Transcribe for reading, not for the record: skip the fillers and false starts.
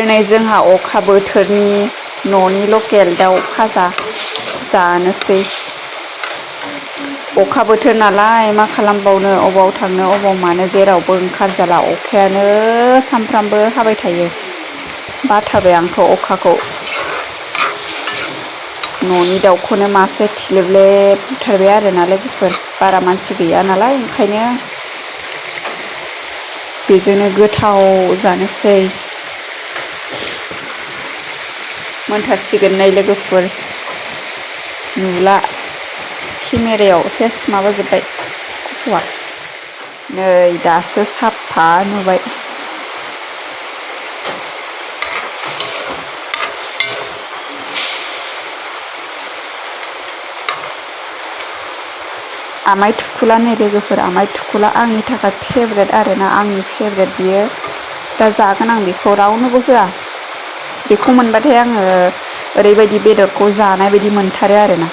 नै जोंहा अखा बोथोरनि न'नि लकेल दाउ फाजा जानोसै। अखा बोथोर नालाय मा खालामबावनो, अबाव थांनो अबाव मानो जेरावबो ओंखारजाला, अखायानो सामफ्रामबो हाबाय थायो। बाथारबाय आंथ' अखाखौ। न'नि दाउखौनो मासे थिलेबलेब बुथारबाय आरोना लोगोफोर, बारा मानसि गैया नालाय ओंखायनो बेजोंनो गोथाव जानोसै। मोनथारसिगोन नै लोगोफोर, नुला केमेरायाव सेस माबाजोब्बाय फट'आ। नै दासो साफा नुबाय। आमाय थुखुला नै लोगोफोर, आमाय थुखुला आंनि थाखाय फेभरेट आरोना, आंनि फेभरेट बियो। दा जागोन आं बेखौ, रावनोबो होआ। बेखौ मोनबाथाय आङो ओरैबायदि बेदरखौ जानाय बायदि मोनथारो आरोना।